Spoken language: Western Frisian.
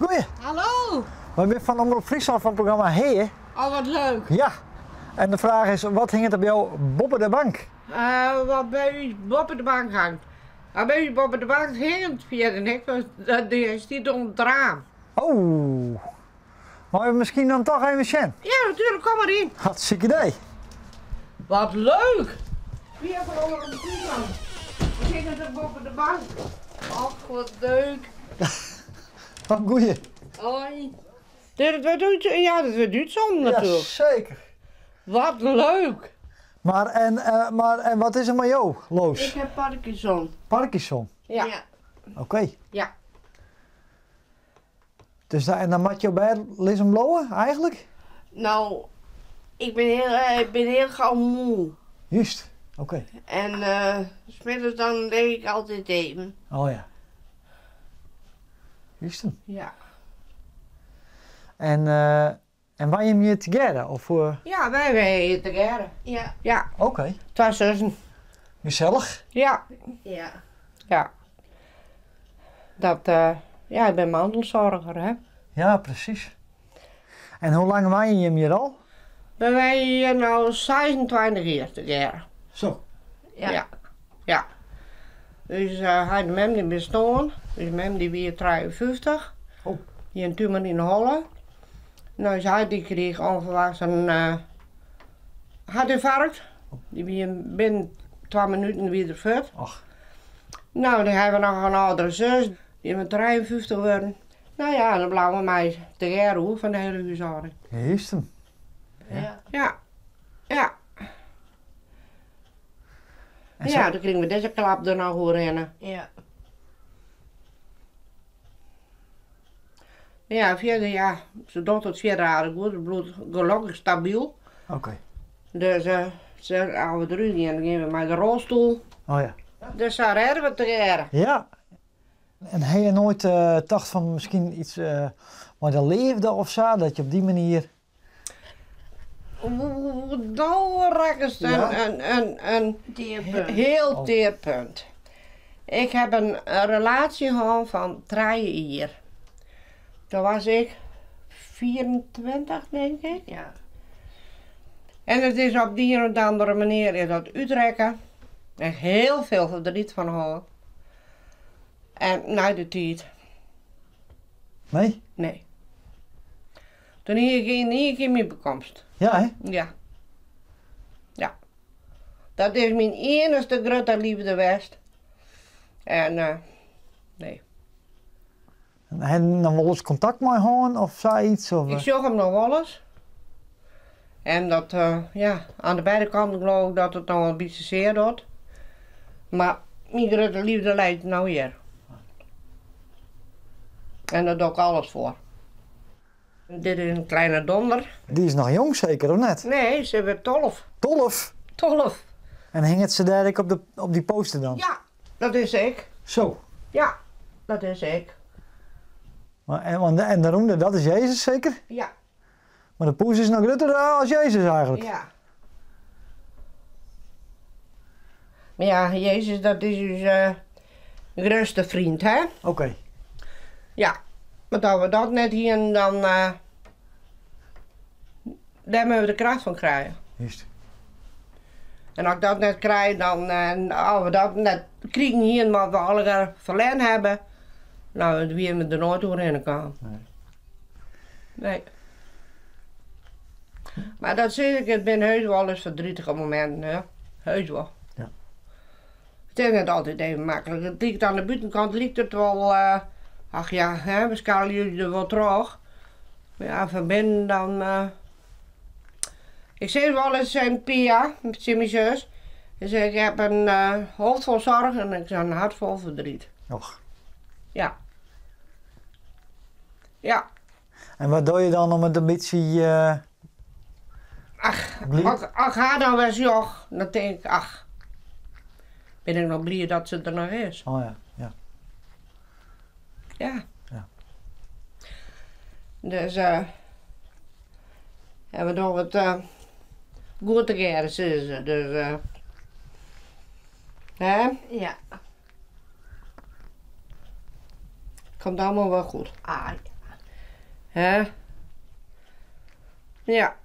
Goeie. Hallo. Wy binne fan Omrop Fryslân fan it programma Hea. Oh, wat leuk. Ja. En de fraach is, wat hinget der by jo boppe de bank? Uh, wat by ús boppe de bank hangt? Wat by ús boppe de bank hinget fierder niks, want dy stiet oan it raam. Oh. Meie we miskien dan toch even sjen? Ja, natuerlik, kom mar yn. Hartstikke idee. Wat leuk! Wie hat der al in Fryslân? We zitten er boppe de bank. Och, wat leuk. Wat goeie. Hoi. Dit wurdt út, ja, dat wurdt útsonden natuerlik. Ja, zeker. Wat leuk. Maar en, uh, maar, en wat is er mei jo, Loos? Ik heb Parkinson. Parkinson? Ja. ja. Oké. Okay. Ja. Dus da, en dan moat jo bêd lizzen bliuwe, eigentlik? No, ik bin hiel, eh, ik bin hiel gau moe. Júst, oké. En uh, smiddags dan lig ik altyd even. Oh ja. Júst. Ja. En, uh, en wenje jim hjir tegearre? Of, uh... Ja, wy wenje hjir tegearre. Ja. Ja. Oké. Twa sussen. Gesellich? Ja. Ja. Ja. Dat, uh, ja, ik bin mantelsoarger, hè. Ja, presys. En hoe lang wenje jim hjir al? Wy wenje hjir no 26 jier tegearre. Zo. Ja. Ja. ja. Us uh, heit en mem dy binne stoarn. Us mem dy wie 53. Oh. Hie in tumor yn de holle. No, ús heit dy krige ûnferwachts in uh, hertynfarkt. Dy wie binnen twa minuten wie er fuort. Och. No, dan hawwe we noch in âldere sus, dy is mar 53 wurden. No ja, dan bliuwe we mei tegearre oer fan de hiele húshâlding. Juist hem. Ja. Ja. Ja. En ja, dan krigen we dizze klap der noch oerhinne. Ja. Ja, fierder, ja, se docht it fierder aardich goed. It bliuwt gelokkich stabyl. Oké. Dus uh, se, as we derút gean, dan gean we mei de rolstoel. Oh ja. Dus sa rêde we it tegearre. Ja. En ha je noait uh, tocht fan miskien yts uh, mei de leafde of sa, dat je op dy manier... No rekkest in, Ja? in, in, in Tear punt. hiel Oh. tear punt. Ik ha in relaasje hân fan trije jier. Doe wie ik 24, tink ik. Ja. En it is op dy ien of oare manier is dat útrekke. En hiel folle verdriet fan hân. En nei de tiid, Nee? nee. Doe hie ik yn ien kear myn bekomst. Ja, hè? Ja. Ja. Dat is myn iennichste grutte leafde west. En uh, nee. En ha je noch wolris kontakt mei hân of sayts? Of, Ik sjoch him noch wolris. En dat, uh, ja, oan de beide kanten leau ik dat it noch in bytsje sear docht. Mar myn grutte leafde leit no hjir. En dêr doch ik alles foar. Dit is in kleine donder. Dy is noch jong seker, of net? Nee, se wurdt 12. 12? 12. En hinget se dêr ek op, de, op dy poster dan? Ja, dat is ik. Zo. Ja, dat is ik. Maar, en, want, en dêrûnder, dat is Jezus seker? Ja, Mar de poes is noch grutter as Jezus eigentlik. ja. Mar ja, Jezus, dat is ús uh, grutste freon, hè? Oké. Ja, mar as we dat net hienen, dan uh, dêr moatte we de kracht fan krije. Júst. En as ik dat net krij, dan, uh, as we dat net krigen hienen, wat we allegear ferlern hawwe, no, dan wiene we der noait oerhinne kaam. Nee. Nee. Mar dat sis ik, it binne heus wolris verdrietige mominten, hè. Heus wol. Ja. It is net altyd even maklik. It liket oan de bûtenkant liket it wol, uh, ach ja, hè, we skarrelje der wol troch. Mar ja, fan binnen dan. Uh, ik sis wolris tsjin Pia, tsjin myn sus, ik sis, ik ha in uh, hoofd vol zorg en ik ha in hert fol verdriet. Och. Ja. Ja. En wat doch je dan om it in bytsje... Uh, Ach, bliid- as, as ik har dan wer sjoch, dan tink ik, ach, bin ik noch bliid dat se der noch is. Oh ja, ja. Ja. Ja. Dus, uh, en we dogge it uh, goed tegearre, sizze se. Dus, uh, hè? Ja. Komt allegear wol goed. Ah, Hè? Ja.